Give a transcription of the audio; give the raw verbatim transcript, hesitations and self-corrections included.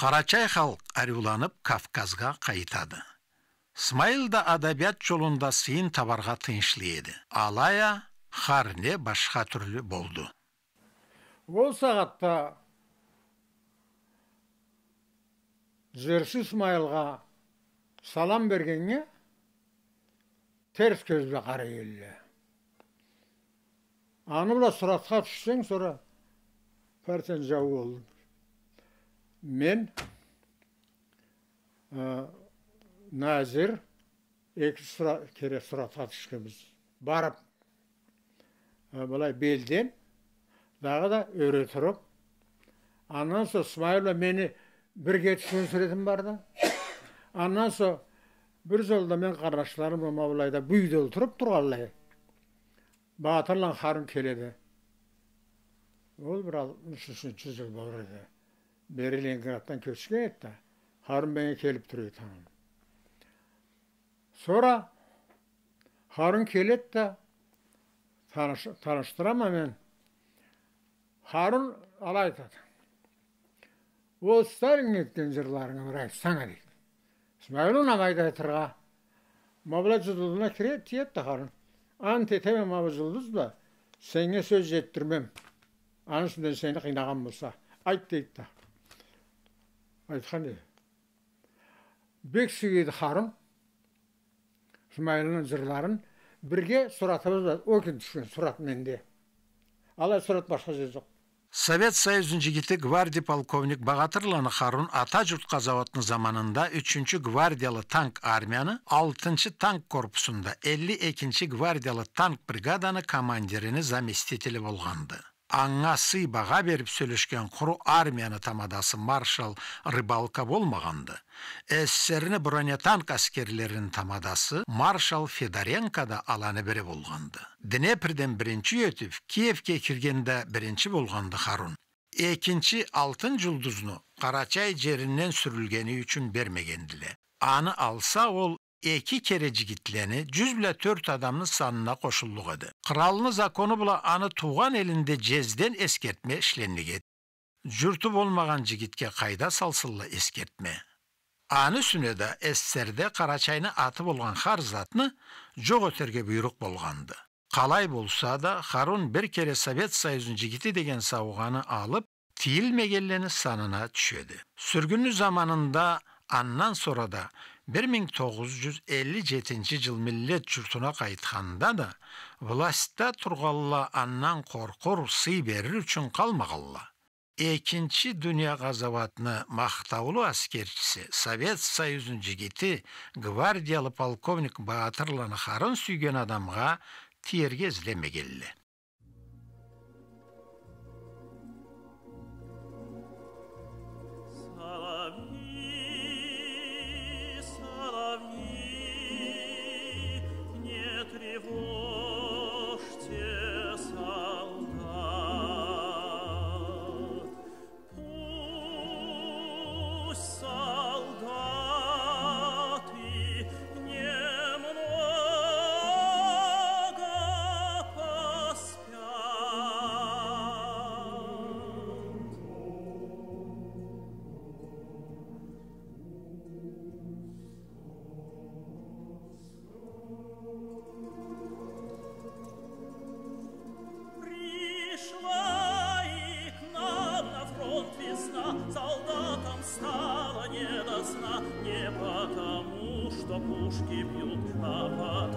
Къарачай халкъ ариуланып, Кавказгъа къайтады. Смайыл да адабият джолунда сыйын табаргъа тыйыншлы эди. Алай а хар не башха тюрлю болду. Ол сагъатда джырчы Смайылгъа салам бергеннге терс кёз бла къарай элле. Аны бла суратха тюшсенг, сора партияны джауу болдунг. Мен, э, Назир, эки сура-, кере суратха тюшгенбиз. Барып, э, былай белден, дагъыда ёре туруп. Андан сонг Смайыл бла мени бирге тюшген суретим барды. Андан сонг бир джолда мен къарнашларым бла ма былайда бу юйде олтуруп тургъанлай, Багъатырланы Харун келеди. Ол бир алтмыш ючюнчю джыл болур эди. Бери Ленинграддан кёчген эди да. Харун меннге келип тура эди андан. Сора Харун келеди да, таныш-, танышдырама мен. Харун алай айтады. Ол Сталин этген джырларынгы бир айтсанг а, дейди. Смайыл унамайды айтыргъа. Ма былай джылдызына кире, тиеди да Харун. Ант этеме ма бу джылдыз бла, сеннге сёз джетдирмем. Аны юсюнден сени къыйнагъан болса, айт, дейди да. Айтхан, дейди. Бек сюеди Харун Смайылны джырларын. Бирге суратыбыз бар. Ол кюн тюшген сурат менде. Алай сурат башха джерде джокъ. Совет Союзну джигити гвардия полковник Багъатырланы Харун Ата джурт къазауатны заманында ючюнчю гвардиялы танк армияны алтынчы танк корпусунда элли экинчи гвардиялы танк бригаданы командирини заместители болгъанды. Анга сый-багъа берип сёлешген къуру армияны тамадасы маршал Рыбалка болмагъанды. СССР-ни бронетанк аскерлерини тамадасы маршал Федоренко да аланы бири болгъанды. Днепрден биринчи ётюп, Киевге киргенде биринчи болгъанды Харун. Экинчи алтын джулдузну Къарачай джеринден сюрюлгени ючюн бермегендиле. Аны алса, ол эки кере джигитлени, джюз бла тёрт адамны санына къошуллукъ эди. Къралны закону бла аны туугъан элинде джезден эсгертме ишленнген эди. Джурту болмагъан джигитге къайда салсынла эсгертме? Аны юсюне да СССР-де Къарачайны аты болгъан хар затны джокъ этерге буйрукъ болгъанды. Къалай болса да, Харун бир кере Совет Союзну джигити деген саугъаны алып, тийилмегенлени санына тюшеди. Сюргюнню заманында, андан сора да, бир минг тогъуз джюз элли джетинчи джыл миллет джуртуна къайтханда да, властьда тургъанла андан къоркъур, сый берир ючюн къалмагъанла. Экинчи дуния къазауатны махтаулу аскерчиси, Совет Союзну джигити, гвардиялы полковник Багъатырланы Харун сюйген адамгъа тиерге излемегенле. Соловьи, соловьи, не тревожьте солдат. Пусть солдаты немного поспят. Пришла и к нам на фронт весна, солдатам стало не до сна, не потому, что пушки бьют, а